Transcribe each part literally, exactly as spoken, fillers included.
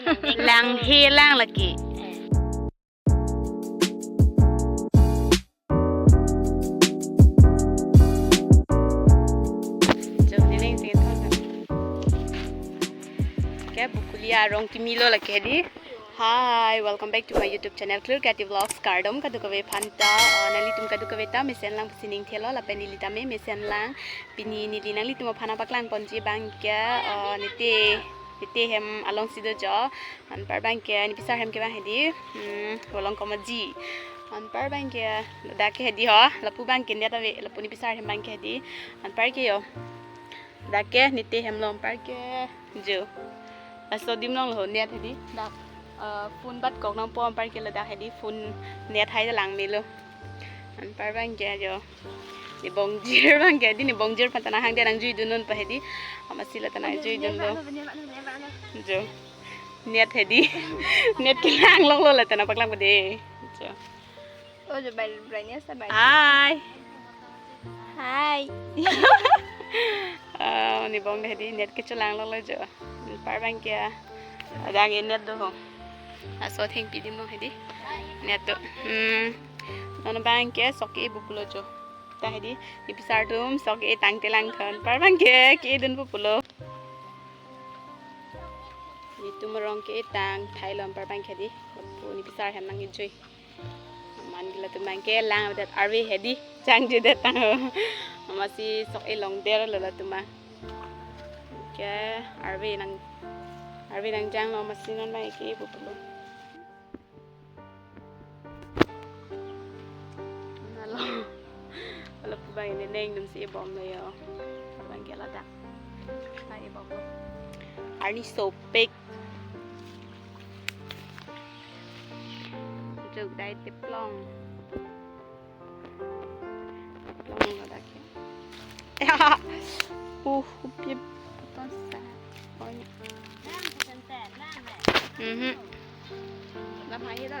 Lang he lang lake. Jo, nening sing thon. Ke Bokolia arong kimi lo lake di. Hi, welcome back to my YouTube channel, Clear Creative Vlogs. Kardom kadokave aphanta, uh, nanglitum kadokave ta mesen lang pusi ning thelo, lapen neli tame mesen lang. Pini neli nanglitum aphan nangpaklang ponji abang ke, uh, nete, nete hem alongsi do jo. Anpar abang ke, ne pisar hem ke abang hedi, hmm, Volongkom Aji. Anpar abang ke, ladak ke hedi ho, lapu abang ke net ave, lapu ne pisar hem abang ke hedi. Anpar ke jo. Dak ke nete hem lo, anpar ke jo. Laso adim along lo net hedi. Dak, eh, phone bat kok nangpo, anpar ke ladak hedi phone net hai lang melo. Anpar abang ke jo. Ne bongjir abang ke di, ne bongjir aphan ta nanghang dia nangjui dun non pa hedi. Amatsi la ta nangjui dun lo. Jo. Net hedi. Net kelang lok lo la ta nangpaklang pa de. Jo. Oh, jo bai brightness ta bai. Hi. Hi. Ah, ne bong hedi net kecholang lok lo jo. Anpar abang ke. Adang net do ho. Laso thengpi adim along hedi. Net do. Hmm. Non abang ke sok ke-e pu pulo jo. Ta hedi, ne pisar atum sok ke-e tangte lang thon. Anpar abang ke, ke-e dunpo pulo. Netum arong ke-e tang thai lo, anpar abang ke hedi. Lapu ne pisar hem nangkejui. Aman ke latum abang ke lang avedet arve hedi. Changjudet tang ho. Amatsi sok-e longder lo latum abang. Ke arve nang, arve nangjang lo, amatsi non abang ke-e pu pulo. Nalo. Lapu abang ne neng dum si e bom lo jo. Abang ke ladak. Ai e bom lo. Arni sopik. Juk dai teplong. Teplong ladak ke. Uh, upi puton sa. Oh, ini. Mhm. Lam hai lo.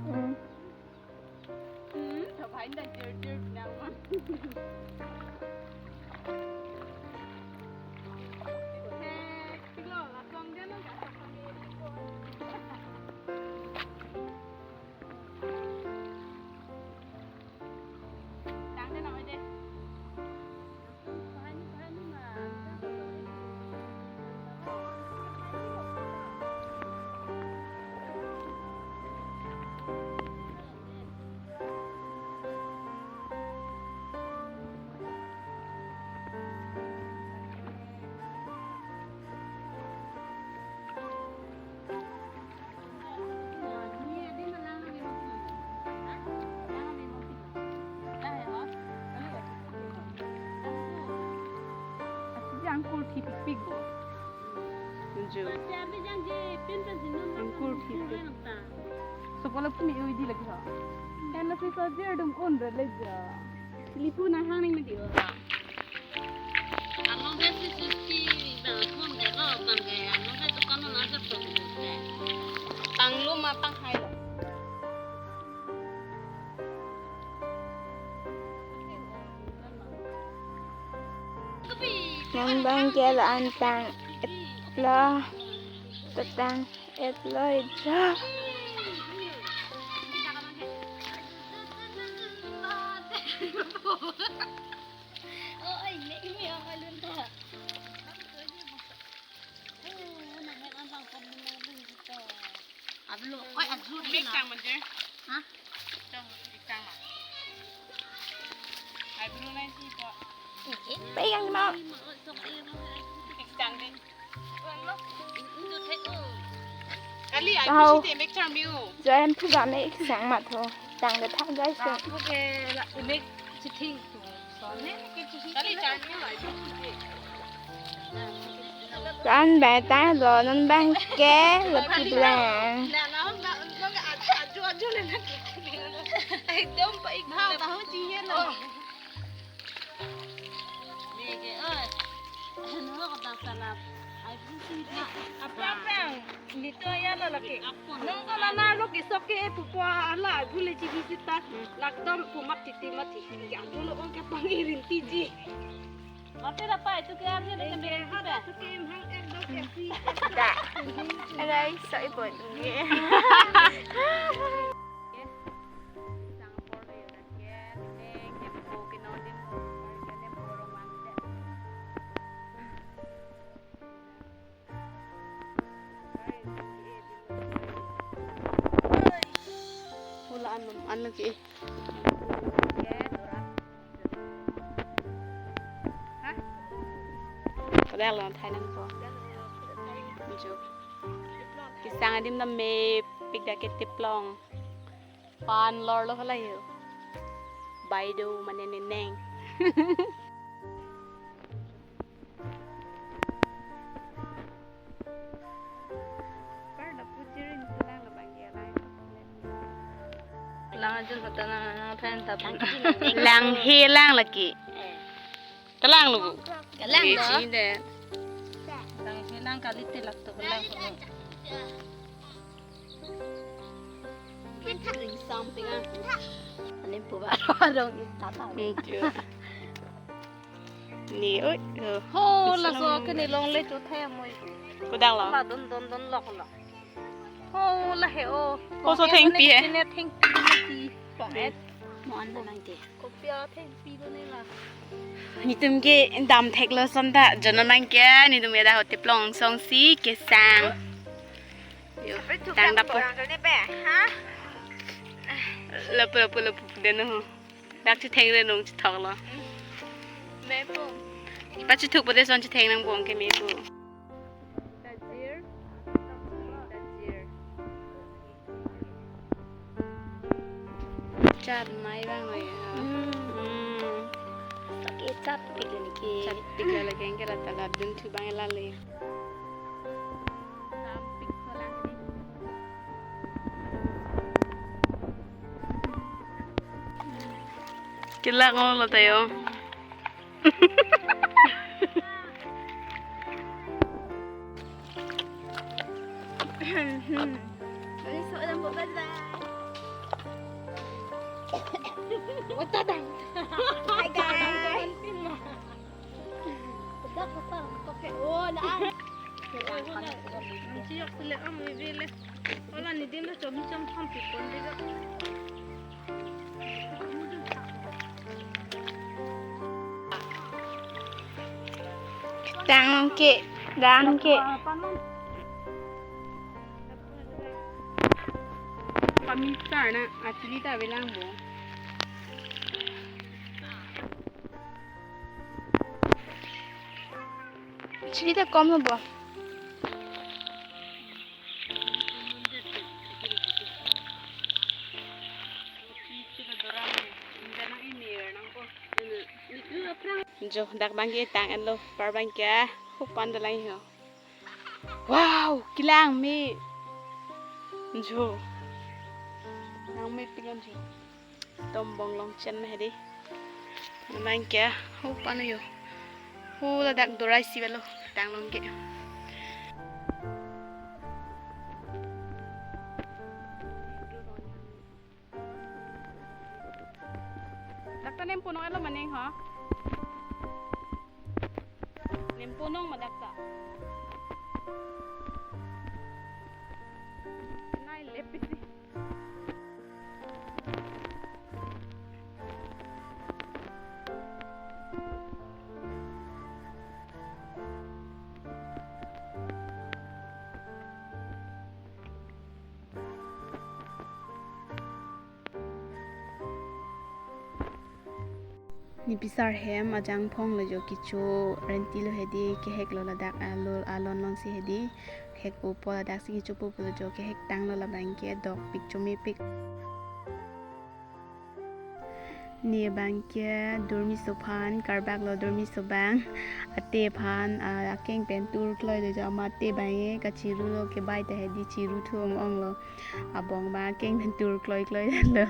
Hmm. Hmm, thap hai da jer jer nang ma. Angkur thipikpik bo. Anju. Angkur thipik. Sopo lapu me-oi di lake ho. Kan lasi sojir dum un re leja. Lipu nanghang ning medi ora. Amo ke si susti bang phone ke lo bang ke amo ke dukan lo nasa phone ke. Panglo ma pang hai lo. Non abang ke la-an tang-et lo, tang-et lo ijo. Ablo, oi, ajur. Mek na. Tang manje. Ha? Tang, tang ma. Eyebrow nai si po. Pegang mau. Tang di. Kali, ai, Tahu. Pisi te mek charmi u. Join tu ba mek sang mat ho. Tang de thak guys. Aku ke la mek chiting. Kan bai tang lo non abang ke lapu abang. Ekdom pa ik bhau tahu chinghe lo. Mege oi. Ano ka bang salam. Ai busi. Apa apa? Nito ya lo lake. Nong ko lana lo ke sok ke pupo ala bule chibi sita. Lakdom pumat titi mati. Ya lo ong ke pang irin tiji. Mati dapat itu ke arnya dengan dia kita. Itu ke hang ek dong ke si. Da. Ay, sa ipon. Sang apor lo yun ke, neng, hempo, kino, dim, hula an, an lagi. Padahal lang Thailand ko. Jo. Kesang adim na mepik dak ke Tiplong. Pan lor lo hala yo. Baido mane neneng. Lang ajun hotel na na pen tap. Lang he lang lagi. Kalang lo. Kalang lo. Kecil deh. Lang he lang kali te lak to kalang. Drink something ah. Anim pu ba dong tata. Thank you. Ni, oi, oh. Ho, laso ke ni longle cho thai amoi. Kudang lo. La don don don lok lok. Ho, la he o. Ho, so thengpi he. Thengpi. Pong et. Mo an nang te. Kopi a thengpi do ne la. Netum ke dam thek lo son ta. Jono nang ke netum ya da hotel Tiplong song si kesang. Yo, tang dapo. Lapu lapu lapu den ho. Dak chetheng re nung chethok lo. Mepo. Pachethuk po de son chetheng nang bong ke mepo. Tajir. Tajir. Chat mai bang lo ya. Hmm. Hmm. Sakit chat pik lagi ke. Chat pik lagi ke la tala dun thu bang la le. Kelak ngolo tayo. Ani so alam bo bye bye. Wata dang. Hi guys. Pedak besar, pakai. Oh, nah. Nanti yok sele am bebe le. Ola ni din lo chom chom tham pi pon de. Tang ke, tang ke. Pamisa na, actually ta bilang bo. Chili ta kom lo bo. Jo, dak bang ke tang en lo, par bang ke, hupan dalang ho. Wow, kelang me. Jo. Nang mepik an jo. Tombong long chen ma hedi. Nang ke, hupan yo. Hu ladak dorai si velo, tang long ke. Dak ta nem punong elo maning ho. Nem punong ma dak ta. Nai lepisi. Nipisar hem ajangphong lo jo kecho renti lo hedi kehek lo ladak alo alon long si hedi hek pupo ladak si kecho pupo lo jo kehek tang lo labang ke dok pik chome pik. Ne bang ke dormiso aphan karbak lo dormiso bang ate aphan ah, akeng pen tur kloi lo jo ama ate bang e kachiru lo kebai ta hedi chiru thu ong ong lo. Abong ba akeng pen tur kloi kloi lo.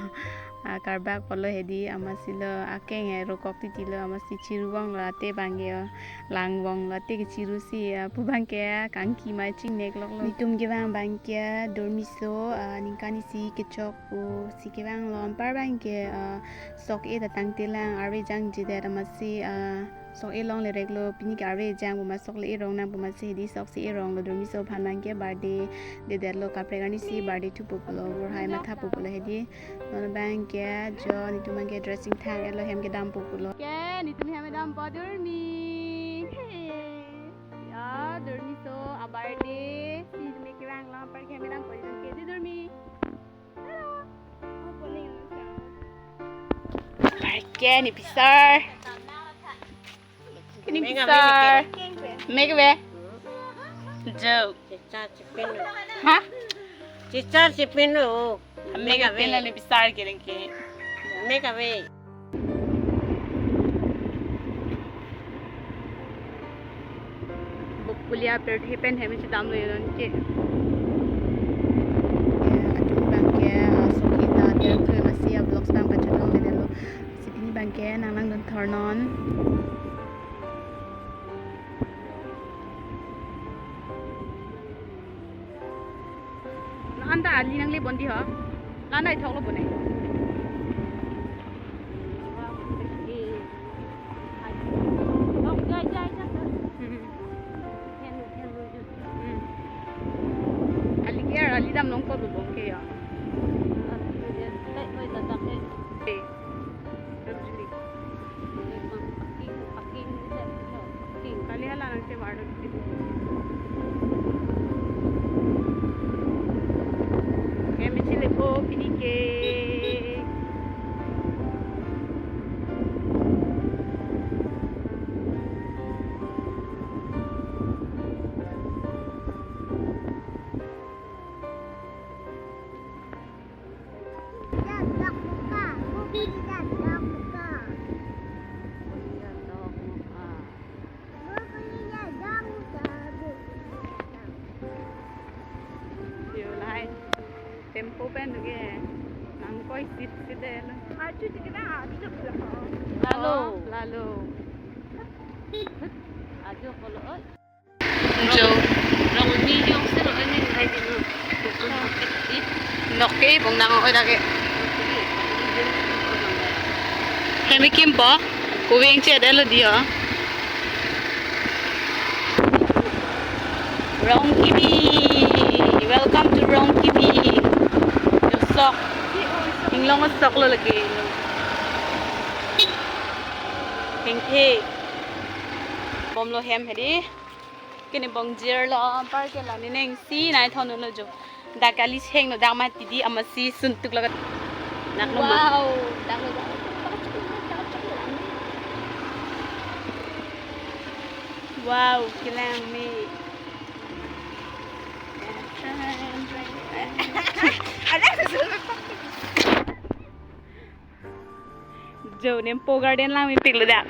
Ah, karbak polo hedi amatsi lo akeng e rokok titi lo amatsi chiru vong lo ate bang ke lang vong lo ate kechiru si ah, pu bang ke kangki mai chingnek lok lo. Netum kevang bang ke dormiso ah, ningkan isi kechok pusi kevang lo anpar bang ke ah, sok e ta tangte lang arve jangjedet amatsi ah, Sok e longle reklo, pini ke arve jang pu ma sok le e rong nang pu ma si hedi sok si e ronglo, durmi so aphan abang ke birthday dedetlo, kaprek arni si birthday thupo pulo, burhai mathapo pulo hedi. Non abang ke jo netum abang ke dressing thang-etlo, hem kedampo pulo. Ke netum hem kedampo durmi. Hey. Ya, durmi so a-birthday si me kevanglo, apar ke hem kedampo ke di durmi. Hello. Opening. Apar ke ne pisar. Ke ne pisar. Mek ave. Jo. Chichar chipin. Ha? Chichar chipin lo. Mek ave. Mek ave. Ne pisar ke lengke. Mek ave. Bokulia pirthe pen hem chedamlo non ke. Atum abang ke, ah, sok e ta, dia tu masih ya vlogs abang pachedamlo. Si pini abang ke nang langdun thornon. Anta ali nangle bon di ho. Lana ithok lo bone. Hmm. Ali ke, ali dam nong ko bong ke ya. Eh. Kali hala nang che mar. Kami chile ko pini ke. Yo, lahai. Tempo pen ke. Nangkoi sit sit de lo. Achu tik na, achu tik na. Lalo. Oh, lalo. Ajo kolo, oi. Jo. Rong ni yong selo, ani hai dino. Nok ke bong nang oi lake. Hem kimpo. Kuwing chet elo dio. Rongkimi. Welcome to Rongkimi. Sok. Inglong sok lo lake. Hengke. Bomlo hem hedi. Ke ne bongjirlo, apar ke la nening si nai thon lo jo. Dak kali cheng lo, dak mati di amatsi suntuk lo. Nak lo ma. Wow, dak lo, dak lo. Wow, kelang me. Ada sesuatu. Jo, Nempo Garden lang mepiklo dak.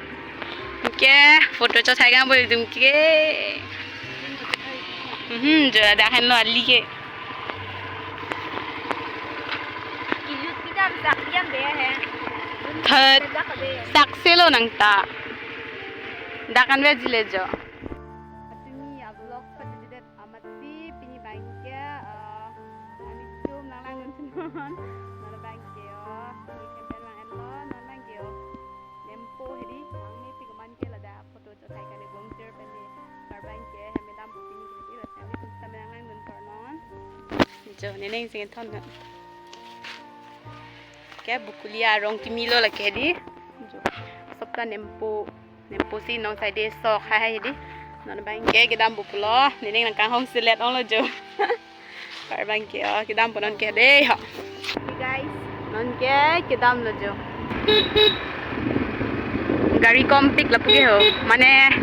Ke, photo chothai kang bol dum ke. Mhm, jo, dak henlo ali ke. Kilut kita bisa diam deh, he. Thot. Tegak deh. Saksi lo nang ta. Dak kan vejile jo. Atumi a-vlog pada jedet amatsi pini abang ke, eh, nangtum nang langdun thornon. Non abang ke, oh, ni campaign lang enlo, non abang ke, oh. Nempo hedi, nang mepik aman ke ladak photo chothai kali bongjir pen di. Apar abang ke, hem kedampo pini ke hedi, ladak nangtum sitame nang langdun thornon. Jo, nening sing thon na. Ke Bokulia Rongkimi lo lake hedi. Jo. Sopta Nempo. Nempo si nong sai de sok hai hai hedi. Non abang ke kedampo pulo. Nening nang kanghong selet onglo jo. Apar abang ke, oh, kedampo non ke de ho. Hey guys. Non ke kedamlo jo. Gari kompik lapu ke ho. Mane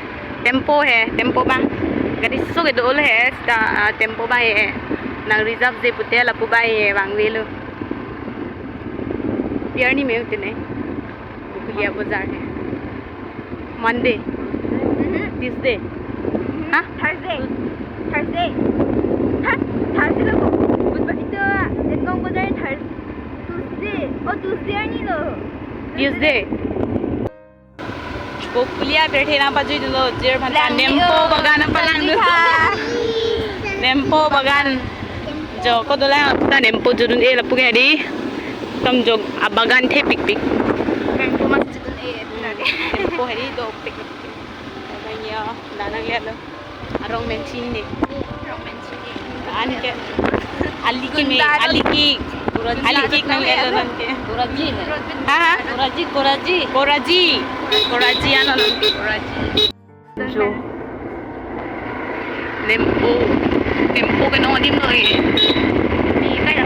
tempo he, tempo abang. Gari so ke dolo he, seta, ah, tempo abang he. Nang reserve je pute lapu abang he, vangvelo. Biar ni meu tene. Bokulia Bazar he. Monday. Mhm. Tuesday. Mhm. Hah? Thursday. Thursday. Hah? Thursday lo. Budbar itu, Dengkong Bazar Thurs-, Tuesday. Oh, Tuesday arni lo. Tuesday. Bokulia pirthe nang pajui dunlo, jir aphan ta Nempo bagan nang palang dun. Nempo bagan. Jo, ko dolang ta Nempo judun e lapu ke hedi. Tam jo abagan thepikpik. Nempo mas judun e, na de. Nempo hedi dopik. Yo, da nanglelo. Arong mensi ne. Arong mensi ne. Anke. Aliki me, Gunda aliki. Guraji. Aliki nanglelo anke. Guraji ne. Ha? Guraji, guraji. Guraji. Guraji ano anke. Guraji. Jo. Tempo. Tempo ke no adim lo ye. Di kaya.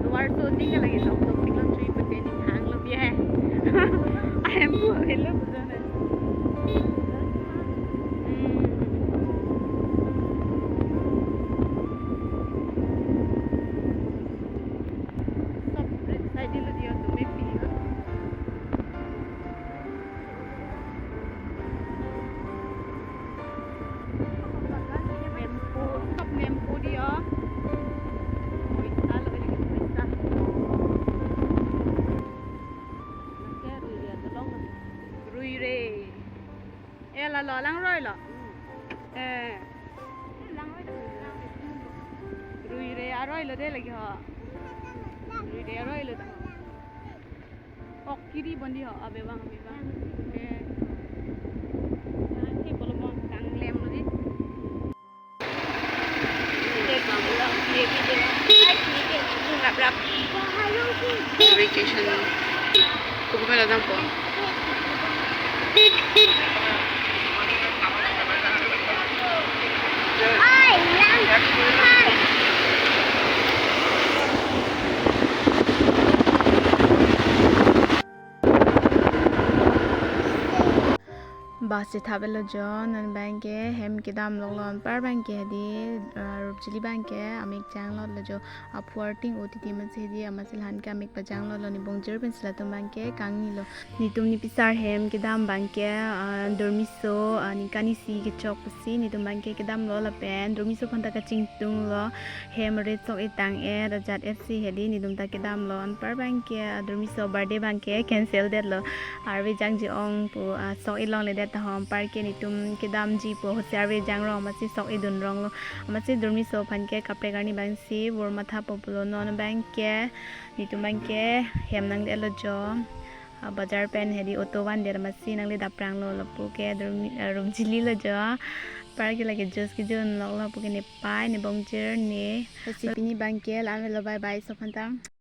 Luar shooting lagi, tok tok tik lo cuy, pete ni hang lo biar. Tempo, hello, betul. Hmm. Sob side lo diyo, tumepik lo. Nempo, sob nempo diyo. Poisa lo, ini poisa. Ruire. Eh, la lo, langroilo. Eh. Ruire aroilo de lagi ho. Ruire aroilo ta. Ok kiri bondi ho, abebang, abebang. Eh. Nanti bolomon kang lem lo di. Vacation. Kubu mela dampo. Bus chethap-etlo jo, non abangke hem kedam loklo, anpar abangke hedi, ah, Rupjili abangke amek changlotlo jo, aphu arting O T T amatsi hedi, amatsi lahenke amek pachanglotlo, ne bongjir pensi latum abangke kangnilo. Netum nepisar hem kedam abangke, ah, dormiso, ah, ningkan isi kechok pusi netum abangke kedamlo lapen dormiso aphanta kachingtunglo. Hem ret sok-et tang-et, ajat-et si hedi netum ta kedamlo. Anpar abangke, ah, dormiso birthday abangke cancel detlo. Arve jangji ong pu, ah, sok-et longledet tahom, anparke netum kedamji pu ahutsi arve jangrong amatsi sok-et dunronglo. Amatsi dormiso aphan ke kaprek arni abangsi vur mathapo pulo. Non abangke netum abangke hem nangdetlo jo. Ah, bajar pen hedi auto vandet amatsi nangle dapranglo, lapu ke dormi, ah, Rupjili lo jo. Anparke lake juice kejun loklo, lapu ke nepei, ne bongjir ne. Lasi pini abangke la-an lo, bye bye sob aphanta.